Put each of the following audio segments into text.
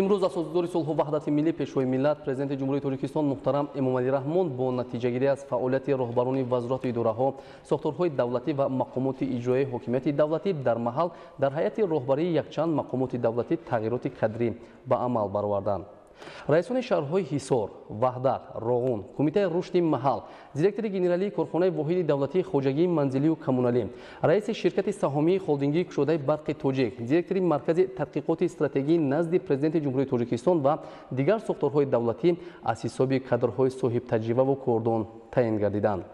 Имрӯз Асосгузори сулҳу ваҳдати миллӣ, Пешвои миллат, Президенти Ҷумҳурии Тоҷикистон муҳтарам Эмомалӣ Раҳмон бо натиҷагирӣ аз фаъолияти роҳбарони вазорату идораҳо, сохторҳои давлатӣ ва мақомоти иҷроияи ҳокимияти давлатӣ дар маҳал дар ҳайати роҳбарии якчанд мақомоти давлатӣ тағйироти кадрӣ ба амал бароварданд. Раисони шаҳрҳои Ҳисор, Ваҳдат, Роғун, Кумитаи рушди маҳал, директори генералии корхонаи воҳиди давлатии хоҷагии манзилию коммуналӣ, раиси ширкати саҳомии холдингии кушодаи барқи тоҷик, директори Маркази тадқиқоти стратегии назди Президенти Ҷумҳурии Тоҷикистон ва дигар сохторҳои давлатӣ аз ҳисоби кадрҳои соҳибтаҷрибаву кордон таъин гардиданд.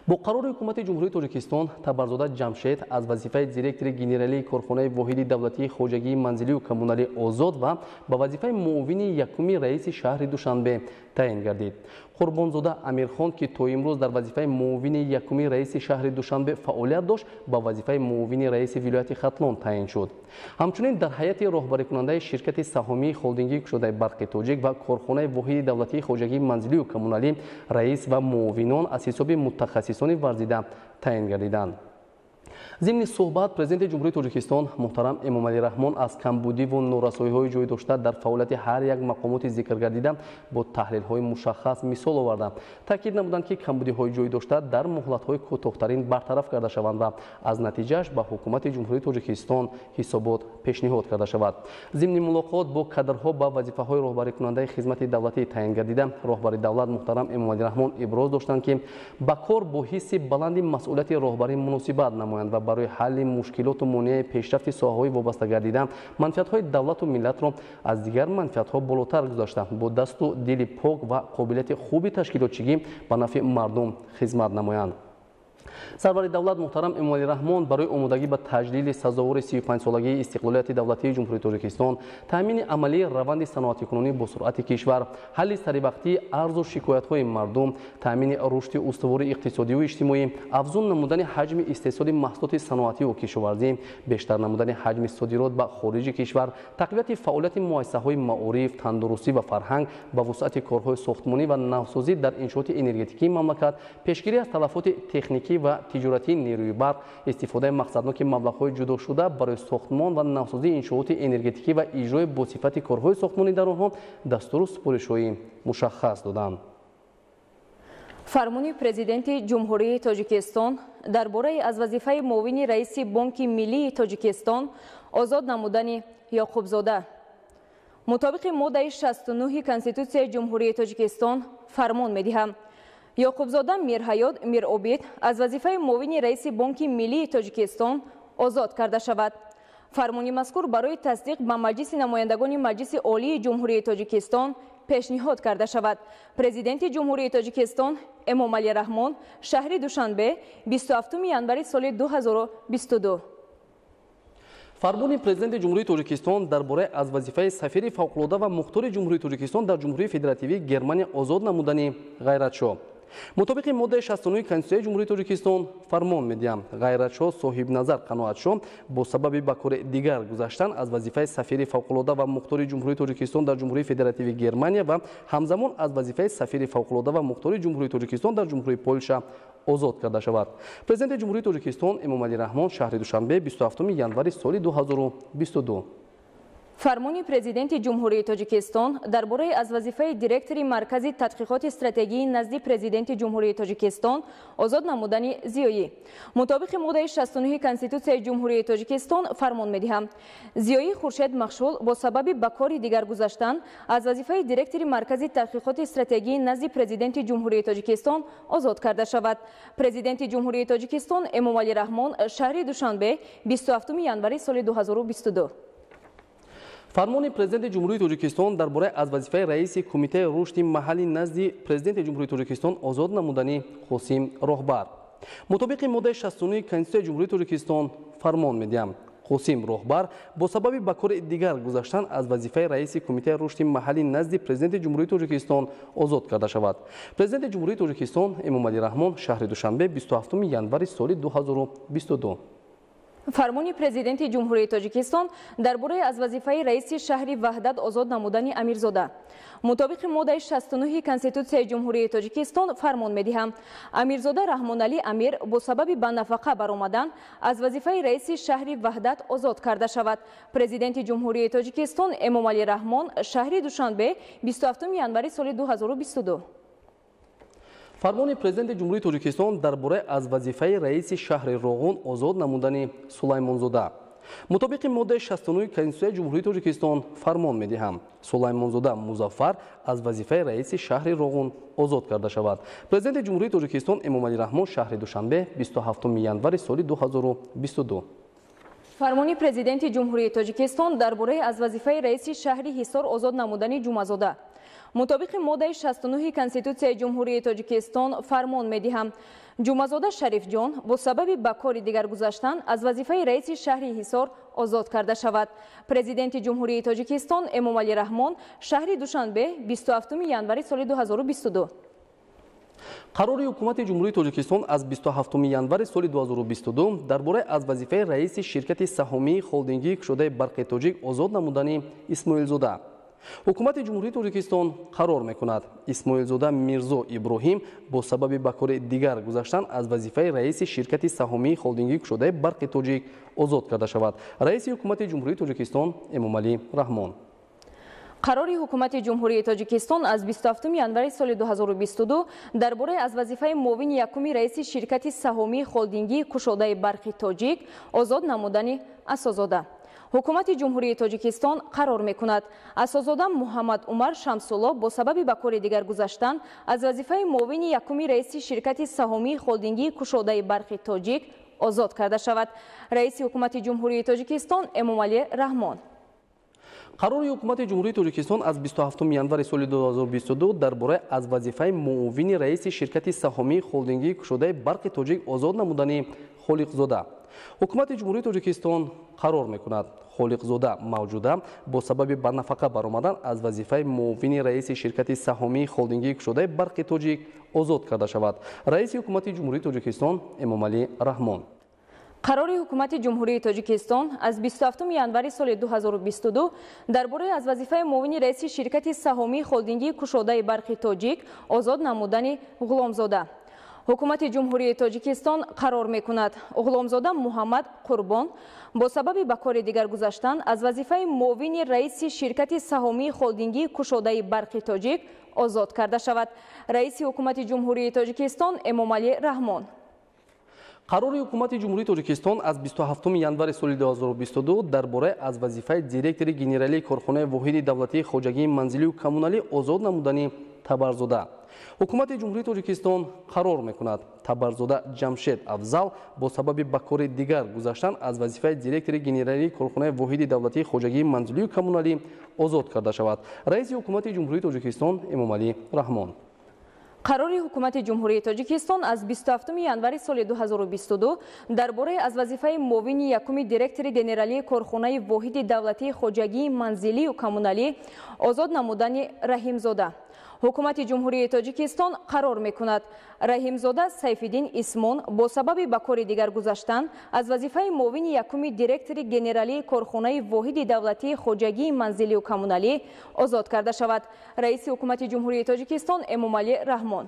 Бо қарори Ҳукумати Ҷумҳурии Тоҷикистон Табарзода Ҷамшед аз вазифаи директори генералии корхонаи воҳиди давлатии хоҷагии манзилию коммуналӣ озод ва ба вазифаи муовини якуми раиси шаҳри Душанбе таъин гардид. Қурбонзода Амирхон, ки то имрӯз дар вазифаи муовини якуми раиси шаҳри Душанбе фаъолият дошт, ба вазифаи муовини раиси вилояти Хатлон таъин шуд. Ҳамчунин дар ҳайати роҳбарикунандаи ширкати саҳомии холдингии кушодаи барқи тоҷик ва корхонаи воҳиди давлатии хоҷагии манзилию коммуналӣ раис ва муовинон аз ҳисоби мутахассисони варзида таъин гардиданд. Зимни суҳбат Президенти Ҷумҳурии Тоҷикистон муҳтарам Эмомалӣ Раҳмон аз камбудиву норасоиҳои ҷой дошта дар фаъолияти ҳар як мақомоти зикргардида бо таҳлилҳои мушаххас мисол оварда, таъкид намуданд, ки камбудиҳои ҷой дошта дар муҳлатҳои кӯтоҳтарин бартараф карда шаванд ва аз натиҷааш ба Ҳукумати Ҷумҳурии Тоҷикистон ҳисобот пешниҳод карда шавад. Зимни мулоқот бо кадрҳо ба вазифаҳои роҳбарикунандаи хизмати давлатӣ таъин гардида, роҳбари давлат муҳтарам Эмомалӣ Раҳмон иброз доштанд, ки ба кор бо ҳисси баланди масъулияти роҳбарӣ муносибат намоянд ва барои ҳалли мушкилоту монеаи пешрафти соҳаҳои вобаста гардида манфиатҳои давлату миллатро аз дигар манфиатҳо болотар гузошта, бо дасту дили пок ва қобилияти хуби ташкилотчигӣ ба нафъи мардум хизмат намоянд. Сарвари давлат муҳтарам Эмомалӣ Раҳмон барои омодагӣ ба таҷлили сазовори 35-солагии истиқлолияти давлатии Ҷумҳурии Тоҷикистон, таъмини амалии раванди саноатикунонӣ бо суръати кишвар, ҳалли саривақтии арзу шикоятҳои мардум, таъмини рушди устувори иқтисодиву иҷтимоӣ, афзун намудани ҳаҷми истеҳсоли маҳсулоти саноативу кишоварзӣ, бештар намудани ҳаҷми содирот ба хориҷи кишвар, тақвияти фаъолияти муассисаҳои маориф, тандурустӣ ва фарҳанг, ба вусъати корҳои сохтмонӣ ва навсозӣ дар иншооти энергетикии мамлакат, пешгирӣ аз талафоти техникӣ ва тиҷоратии нерӯи барқ, истифодаи мақсадноки маблағҳои ҷудошуда барои сохтмон ва навсозии иншооти энергетикӣ ва иҷрои босифати корҳои сохтмонӣ дар онҳо дастуру супоришҳои мушаххас доданд. Фармони Президенти Ҷумҳурии Тоҷикистон дар бораи аз вазифаи муовини раиси Бонки Миллии Тоҷикистон озод намудани Ёқубзода. Мутобиқи моддаи 69 Конститутсияи Ҷумҳурии Тоҷикистон фармон медиҳам: Ёқубзода Мирҳаёт Миробид аз вазифаи муовини раиси Бонки Миллии Тоҷикистон озод карда шавад. Фармони мазкур барои тасдиқ ба Маҷлиси намояндагони Маҷлиси Олии Ҷумҳурии Тоҷикистон пешниҳод карда шавад. Президенти Ҷумҳурии Тоҷикистон Эмомалӣ Раҳмон, шаҳри Душанбе, 27 январи соли 2022. Фармони Президенти Ҷумҳурии Тоҷикистон дар бораи аз вазифаи сафири фавқулода ва мухтори Ҷумҳурии Тоҷикистон дар Ҷумҳурии Федеративии Германия озод намудани Ғайратшоҳ. Мутобиқи моддаи 69 Конститутсияи Ҷумҳурии Тоҷикистон фармон медиҳам: Ғайратшоҳ Соҳибназар Қаноатшоҳ бо сабаби ба кори дигар гузаштан аз вазифаи сафири фавқулода ва мухтори Ҷумҳурии Тоҷикистон дар Ҷумҳурии Федеративии Германия ва ҳамзамон аз вазифаи сафири фавқулода ва мухтори Ҷумҳурии Тоҷикистон дар Ҷумҳурии Полша озод карда шавад. Президенти Ҷумҳурии Тоҷикистон Эмомалӣ Раҳмон, шаҳри Душанбе, 27 январи соли 2022. Фармони Президенти Ҷумҳурии Тоҷикистон дар бораи аз вазифаи директори Маркази тадқиқоти стратегии назди Президенти Ҷумҳурии Тоҷикистон озод намудани Зиёӣ. Мутобиқи моддаи 69 Конститутсияи Ҷумҳурии Тоҷикистон фармон медиҳам: Зиёӣ Хуршед Махшул бо сабаби ба кори дигар гузаштан аз вазифаи директори Маркази тадқиқоти стратегии назди Президенти Ҷумҳурии Тоҷикистон озод карда шавад. Президенти Ҷумҳурии Тоҷикистон Эмомалӣ Раҳмон, шаҳри Душанбе, 27 январи соли 2022. Фармони Президенти Ҷумҳурии Тоҷикистон дар бораи аз вазифаи раиси Кумитаи рушди маҳалли назди Президенти Ҷумҳурии Тоҷикистон озод намудани Қосим Роҳбар. Мутобиқи моддаи 69 Конститутсияи Ҷумҳурии Тоҷикистон фармон медиҳам: Қосим Роҳбар бо сабаби ба кори дигар гузаштан аз вазифаи раиси Кумитаи рушди маҳаллӣ назди Президенти Ҷумҳурии Тоҷикистон озод карда шавад. Президенти Ҷумҳурии Тоҷикистон Эмомалӣ Раҳмон, шаҳри Душанбе, 27 январи соли 2022. Фармони Президенти Ҷумҳурии Тоҷикистон дар бораи аз вазифаи раиси шаҳри Ваҳдат озод намудани Амирзода. Мутобиқи моддаи 69 Конститутсияи Ҷумҳурии Тоҷикистон фармон медиҳам. Амирзода Раҳмоналӣ Амир бо сабаби ба нафақа баромадан аз вазифаи раиси шаҳри Ваҳдат озод карда шавад. Президенти Ҷумҳурии Тоҷикистон Эмомалӣ Раҳмон, шаҳри Душанбе, 27 январи соли 2022. Фармони Президенти Ҷумҳурии Тоҷикистон дар бораи аз вазифаи раиси шаҳри Роғун озод намудани Сулаймонзода. Мутобиқи моддаи 69 Конститутсияи Ҷумҳурии Тоҷикистон фармон медиҳам. Сулаймонзода Музаффар аз вазифаи раиси шаҳри Роғун озод карда шавад. Президенти Ҷумҳурии Тоҷикистон Эмомалӣ Раҳмон, шаҳри Душанбе, 27 январи соли 2022. Фармони Президенти Ҷумҳурии Тоҷикистон дар бораи аз вазифаи раиси шаҳри Ҳисор озод намудани Ҷумъазода. Мутобиқи моддаи 69 Конститутсияи Ҷумҳурии Тоҷикистон фармон медиҳам. Ҷумъазода Шарифҷон бо сабаби ба кори дигар гузаштан аз вазифаи раиси шаҳри Ҳисор озод карда шавад. Президенти Ҷумҳурии Тоҷикистон Эмомалӣ Раҳмон, шаҳри Душанбе, 27 январи соли 2022. Қарори Ҳукумати Ҷумҳурии Тоҷикистон аз 27 январи соли 2022 дар бораи аз вазифаи раиси ширкати саҳомии холдингии кушодаи Барқи Тоҷик озод намудани Исмоилзода. Ҳукумати Ҷумҳурии Тоҷикистон қарор мекунад. Исмоилзода Мирзо Иброҳим бо сабаби ба кори дигар гузаштан аз вазифаи раиси ширкати саҳомии холдингии кушодаи Барқи Тоҷик озод карда шавад. Раиси Ҳукумати Ҷумҳурии Тоҷикистон Эмомалӣ Раҳмон. Қарори Ҳукумати Ҷумҳурии Тоҷикистон аз 27 январи соли 2022 дар бораи аз вазифаи муовини якуми раиси ширкати саҳомии холдингии кушодаи Барқи Тоҷик озод намудани Асозода. Ҳукумати Ҷумҳурии Тоҷикистон қарор мекунад. Асозода Муҳаммад Умар Шамсулло бо сабаби ба кори дигар гузаштан аз вазифаи муовини якуми раиси ширкати саҳомии холдингии кушодаи Барқи Тоҷик озод карда шавад. Раиси Ҳукумати Ҷумҳурии Тоҷикистон Эмомалӣ Раҳмон. Қарори Ҳукумати Ҷумҳурии Тоҷикистон аз 27 январи соли 2022 дар бораи аз вазифаи муовини раиси ширкати саҳомии холдингии кушодаи Барқи Тоҷик озод намудани Холиқзода. Ҳукумати Ҷумҳурии Тоҷикистон қарор мекунад. Холиқзода Мавҷуда бо сабаби ба нафақа баромадан аз вазифаи муовини раиси ширкати саҳомии холдингии кушодаи Барқи Тоҷик озод карда шавад. Раиси Ҳукумати Ҷумҳурии Тоҷикистон Эмомалӣ Раҳмон. Қарори Ҳукумати Ҷумҳурии Тоҷикистон аз 27 январи соли 2022 дар бораи аз вазифаи муовини раиси ширкати саҳомии холдингии кушодаи Барқи Тоҷик озод намудани Ғуломзода. Ҳукумати Ҷумҳурии Тоҷикистон қарор мекунад. Ғуломзода Муҳаммад Қурбон бо сабаби ба кори дигар гузаштан аз вазифаи муовини раиси ширкати саҳомии холдингии кушодаи Барқи Тоҷик озод карда шавад. Раиси Ҳукумати Ҷумҳурии Тоҷикистон Эмомалӣ Раҳмон. Қарори Ҳукумати Ҷумҳурии Тоҷикистон аз 27 январи соли 2022 дар бораи аз вазифаи директори генералии корхонаи воҳиди давлатии хоҷагии манзилию коммуналӣ озод намудани Табарзода. Ҳукумати Ҷумҳурии Тоҷикистон қарор мекунад. Табарзода Ҷамшед Афзал бо сабаби ба кори дигар гузаштан аз вазифаи директори генералии корхонаи воҳиди давлатии хоҷагии манзилию коммуналӣ озод карда шавад. Раиси Ҳукумати Ҷумҳурии Тоҷикистон Эмомалӣ Раҳмон. Қарори Ҳукумати Ҷумҳурии Тоҷикистон аз 27 январи соли 2022 дар бораи аз вазифаи муовини якуми директори генералии корхонаи воҳиди давлатии хоҷагии манзилию коммуналӣ озод намудани Раҳимзода. Ҳукумати Ҷумҳурии Тоҷикистон қарор мекунад. Раҳимзода Сайфиддин Исмон бо сабаби ба кори дигар гузаштан аз вазифаи муовини якуми директори генералии корхонаи воҳиди давлатии хоҷагии манзилию коммуналӣ озод карда шавад. Раиси Ҳукумати Ҷумҳурии Тоҷикистон Эмомалӣ Раҳмон.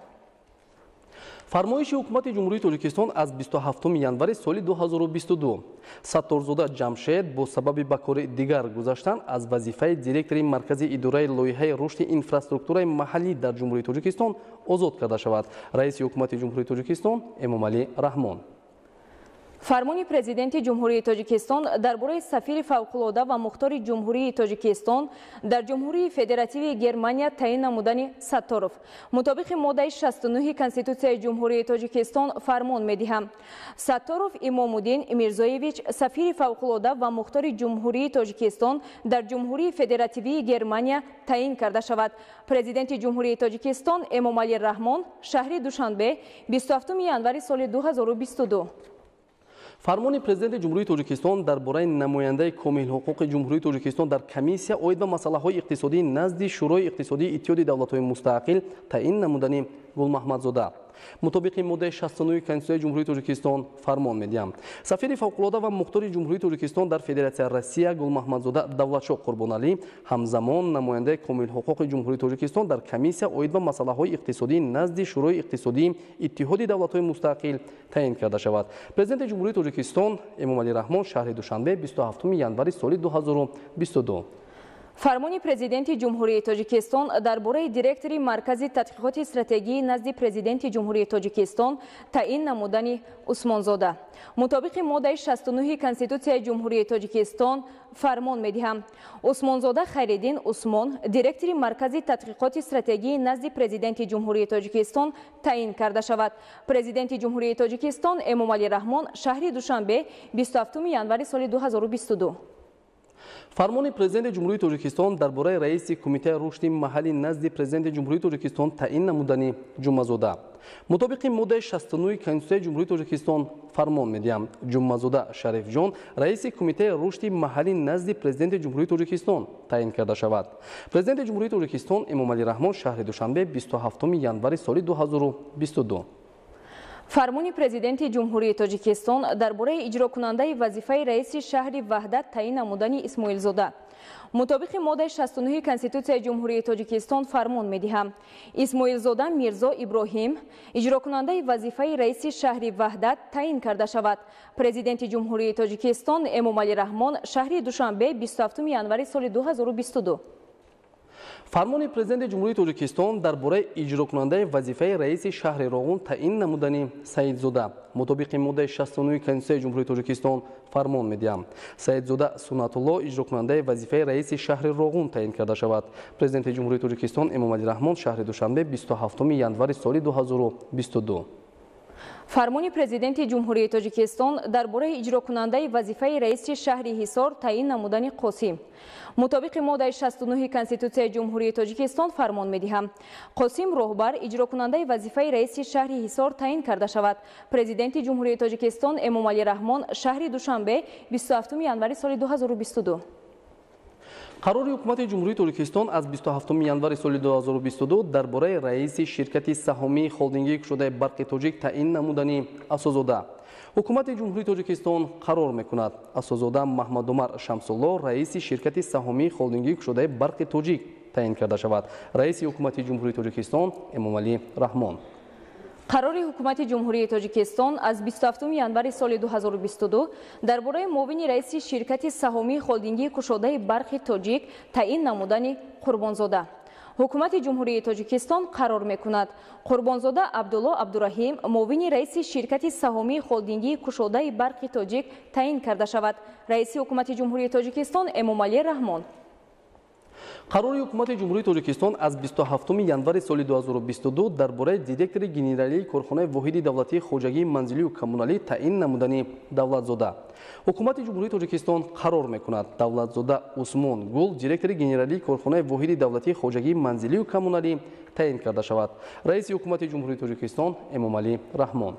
Фармоиши Ҳукумати Ҷумҳурии Тоҷикистон аз 27 январи соли 2022. Сатторзода Ҷамшед бо сабаби ба кори дигар гузаштан аз вазифаи директори Маркази идораи лоиҳаи рушди инфраструктураи маҳаллӣ дар Ҷумҳурии Тоҷикистон озод карда шавад. Раиси Ҳукумати Ҷумҳурии Тоҷикистон Эмомалӣ Раҳмон. Фармони Президенти Ҷумҳурии Тоҷикистон дар бораи сафири фавқулода ва мухтори Ҷумҳурии Тоҷикистон дар Ҷумҳурии Федеративии Германия таъин намудани Сатторов. Мутобиқи моддаи 69 Конститутсияи Ҷумҳурии Тоҷикистон фармон медиҳам. Сатторов Имомуддин Мирзоевич сафири фавқулода ва мухтори Ҷумҳурии Тоҷикистон дар Ҷумҳурии Федеративии Германия таъин карда шавад. Президенти Ҷумҳурии Тоҷикистон Эмомалӣ Раҳмон, шаҳри Душанбе, 27 январи соли 2022. Фармони Президенти Ҷумҳурии Тоҷикистон дар бораи намояндаи комилҳуқуқи Ҷумҳурии Тоҷикистон дар комиссия оид ба масъалаҳои иқтисодӣ назди Шӯрои иқтисодии Иттиҳоди давлатҳои мустақил таъин намудани Гулмаҳмадзода. Мутобиқи моддаи 69 Конститутсияи Ҷумҳурии Тоҷикистон фармон медиҳам. Сафири фавқулода ва мухтори Ҷумҳурии Тоҷикистон дар Федератсияи Россия Гулмаҳмадзода Давлатшоҳ Қурбоналӣ ҳамзамон намояндаи комилҳуқуқи Ҷумҳурии Тоҷикистон дар комиссия оид ба масъалаҳои иқтисодӣ назди Шӯрои иқтисодии Иттиҳоди давлатҳои мустақил таъин карда шавад. Президенти Ҷумҳурии Тоҷикистон Эмомалӣ Раҳмон, шаҳри Душанбе, 27 январи соли 2022. Фармони Президенти Ҷумҳурии Тоҷикистон дар бораи директори Маркази тадқиқоти стратегии назди Президенти Ҷумҳурии Тоҷикистон таъин намудани Усмонзода. Мутобиқи моддаи 69 Конститутсияи Ҷумҳурии Тоҷикистон фармон медиҳам. Усмонзода Хайриддин Усмон директори Маркази тадқиқоти стратегии назди Президенти Ҷумҳурии Тоҷикистон таъин карда шавад. Президенти Ҷумҳурии Тоҷикистон Эмомалӣ Раҳмон, шаҳри Душанбе, 27 январи соли 2022. Фармони Президенти Ҷумҳурии Тоҷикистон дар бораи раиси Кумитаи рушди маҳаллӣ назди Президенти Ҷумҳурии Тоҷикистон таъин намудани Ҷумъазода. Мутобиқи моддаи 69 Конститутсияи Ҷумҳурии Тоҷикистон фармон медиҳам. Ҷумъазода Шарифҷон раиси Кумитаи рушди маҳаллӣ назди Президенти Ҷумҳурии Тоҷикистон таъин карда шавад. Президенти Ҷумҳурии Тоҷикистон Эмомалӣ Раҳмон, шаҳри Душанбе, 27 январи соли 2022. Фармони Президенти Ҷумҳурии Тоҷикистон дар бораи иҷрокунандаи вазифаи раиси шаҳри Ваҳдат таъин намудани Исмоилзода. Мутобиқи моддаи 69 Конститутсияи Ҷумҳурии Тоҷикистон фармон медиҳам. Исмоилзода Мирзо Иброҳим иҷрокунандаи вазифаи раиси шаҳри Ваҳдат таъин карда шавад. Президенти Ҷумҳурии Тоҷикистон Эмомалӣ Раҳмон, шаҳри Душанбе, 27 январи соли 2022. Фармони Президенти Ҷумҳурии Тоҷикистон дар бораи иҷрокунандаи вазифаи раиси шаҳри Роғун таъин намудани Саидзода. Мутобиқи моддаи 69 Конститутсияи Ҷумҳурии Тоҷикистон фармон медиҳам. Саидзода Суннатулло иҷрокунандаи вазифаи раиси шаҳри Роғун таъин карда шавад. Президенти Ҷумҳурии Тоҷикистон Эмомалӣ Раҳмон, шаҳри Душанбе, 27 январи соли 2022. Фармони Президенти Ҷумҳурии Тоҷикистон дар бораи иҷрокунандаи вазифаи раиси шаҳри Ҳисор таъин намудани Қосим. Мутобиқи моддаи 69 Конститутсияи Ҷумҳурии Тоҷикистон фармон медиҳам. Қосим Роҳбар иҷрокунандаи вазифаи раиси шаҳри Ҳисор таъин карда шавад. Президенти Ҷумҳурии Тоҷикистон Эмомалӣ Раҳмон, шаҳри Душанбе, 27 январи соли 2022. Қарори Ҳукумати Ҷумҳурии Тоҷикистон аз 27 январи соли 2022 дар бораи раиси ширкати саҳомии холдингии кушодаи Барқи Тоҷик таъин намудани Асозода. Ҳукумати Ҷумҳурии Тоҷикистон қарор мекунад. Асозода Маҳмадумар Шамсулло раиси ширкати саҳомии холдингии кушодаи Барқи Тоҷик таъин карда шавад. Раиси Ҳукумати Ҷумҳурии Тоҷикистон Эмомалӣ Раҳмон. Қарори Ҳукумати Ҷумҳурии Тоҷикистон аз 27 январи соли 2022 дар бораи муовини раиси ширкати саҳомии холдингии кушодаи Барқи Тоҷик таъин намудани Қурбонзода. Ҳукумати Ҷумҳурии Тоҷикистон қарор мекунад. Қурбонзода Абдулло Абдураҳим муовини раиси ширкати саҳомии холдингии кушодаи Барқи Тоҷик таъин карда шавад. Раиси Ҳукумати Ҷумҳурии Тоҷикистон Эмомалӣ Раҳмон. Қарори Ҳукумати Ҷумҳурии Тоҷикистон аз 27 январи соли 2022 дар бораи директори генералии корхонаи воҳиди давлатии хоҷагии манзилию коммуналӣ таъин намудани Давлатзода. Ҳукумати Ҷумҳурии Тоҷикистон қарор мекунад. Давлатзода Усмон Гул директори генералии корхонаи воҳиди давлатии хоҷагии манзилию коммуналӣ таъин карда шавад. Раиси Ҳукумати Ҷумҳурии Тоҷикистон Эмомалӣ Раҳмон.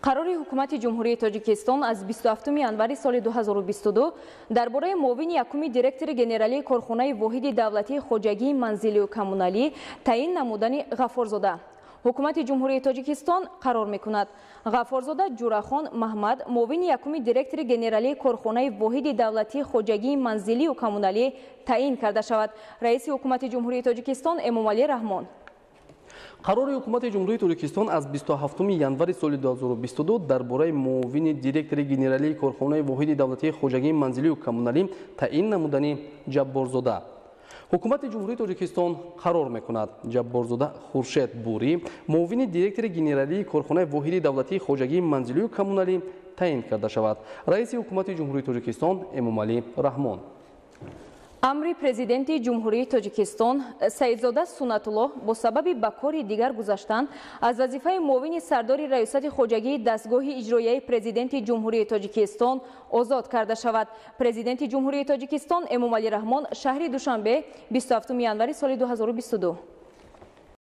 Қарори Ҳукумати Ҷумҳурии Тоҷикистон аз 27 январи соли 2022 дар бораи муовини якуми директори генералии корхонаи воҳиди давлатии хоҷагии манзилию коммуналӣ таъин намудани Ғаффорзода. Ҳукумати Ҷумҳурии Тоҷикистон қарор мекунад. Ғаффорзода Ҷурахон Маҳмад муовини якуми директори генералии корхонаи воҳиди давлатии хоҷагии манзилию коммуналӣ таъин карда шавад. Раиси Ҳукумати Ҷумҳурии Тоҷикистон Эмомалӣ Раҳмон. Қарори Ҳукумати Ҷумҳурии Тоҷикистон аз 27 январи соли 2022 дар бораи муовини директори генералии корхонаи воҳиди давлатии хоҷагии манзилию коммуналӣ таъин намудани Ҷабборзода. Ҳукумати Ҷумҳурии Тоҷикистон қарор мекунад. Ҷабборзода Хуршед Бурӣ муовини директори генералии корхонаи воҳиди давлатии хоҷагии манзилию коммуналӣ таъин карда шавад. Раиси Ҳукумати Ҷумҳурии Тоҷикистон Эмомалӣ Раҳмон. Амри Президенти Ҷумҳурии Тоҷикистон Саидзода Суннатуллоҳ бо сабаби ба кори дигар гузаштан аз вазифаи муовини сардори Раёсати хоҷагии дастгоҳи иҷроияи Президенти Ҷумҳурии Тоҷикистон озод карда шавад. Президенти Ҷумҳурии Тоҷикистон Эмомалӣ Раҳмон, шаҳри Душанбе, 27 январи соли 2022.